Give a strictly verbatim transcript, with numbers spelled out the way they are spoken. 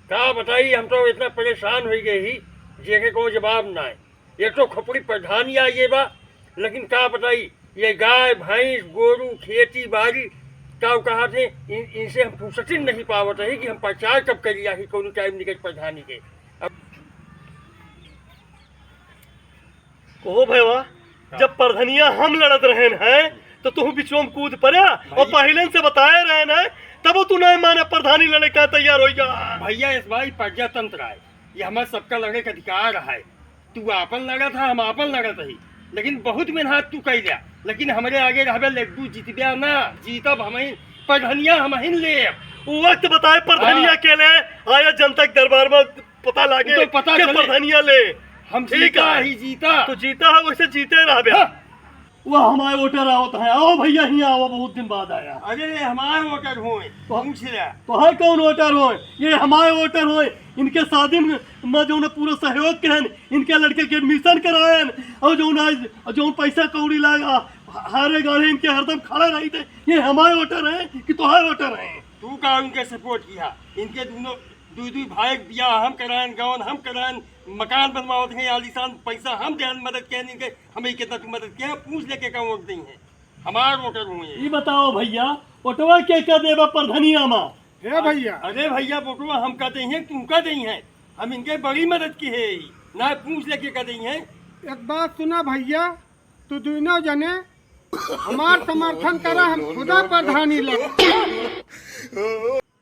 का बताई, हम तो इतना परेशान होइ गए ही, जेके कोनो जवाब नाहीं। एक तो खोपड़ी प्रधानी आइ गए बा, लेकिन का बताई, ये गाय, भैंस, गोरू, खेती बारी, का कहत हैं, इन, इनसे हम फुर्सत ही नहीं पावत ही कि हम प्रचार कब करी आखिर कौन टाइम निकल प्रधानी के। अब कहो भैया, हाँ। जब प्रधनिया हम लड़त रहेन हैं, तो तू बिचवा में कूद पड़ा और भैया। पहिले से बताए रहेन हैं, तब तू नहीं माने, प्रधानी लड़े का तैयार होइ गया। भैया, इस बार प्रजातंत्र आए, ये हमार सबका लड़े का अधिकार है। तू आपन लड़त है, हम आपन लड़त ही, लेकिन बहुत मेहनत तू कैल्या, लेकिन हमरे आगे रहबे लड्डू, जीतबे ना, जीतब हमहिन, प्रधनिया हमहिन लेब। वो वक्त बताए प्रधनिया हाँ। के ले आया जनता के दरबार में, पता लागे वो तो पता के चले। प्रधनिया ले। हम ठीक जीता है। ही जीता। तो जीता है, वैसे जीते रहबे। हाँ। वो हमारे वोटर आवत है। आओ भैया, हियाँ आओ, बहुत दिन बाद आया। अरे, ये हमारे वोटर होए, तो पूछ ले। तोहार कौन वोटर होए? ये हमारे वोटर होए। इनके शादी में, में जौन पूरा सहयोग केहन, इनके लड़के के एडमिशन कराएन, और जौन आज, जौन पैसा कौड़ी लागा, हारे गाड़े इनके हरदम खड़ा रही थे। ये हमारे वोटर हैं कि तोहार वोटर हैं? तू का उनके सपोर्ट किया? इनके दोनों, दुई दुई भाई के बियाह हम कराएन, गवन हम कराएन, मकान बनवावत हैं आलीशान, पैसा हम देन, मदद केहन इनके, हमें कितना तू मदद किया, पूछ लेके का वोट देई हैं। हमार वोटर हुए हैं। ई बताओ भैया, वोटवा के का देबा प्रधनिया मा? हे भैया। अरे भैया, वोटवा हम का देई हैं, तू का देई हैं? हम इनके बड़ी मदद की है, ना पूछ लेके का देई हैं। एक बात सुना भैया, तू दोनों जने हमार समर्थन करा, हम खुदा प्रधानी लड़।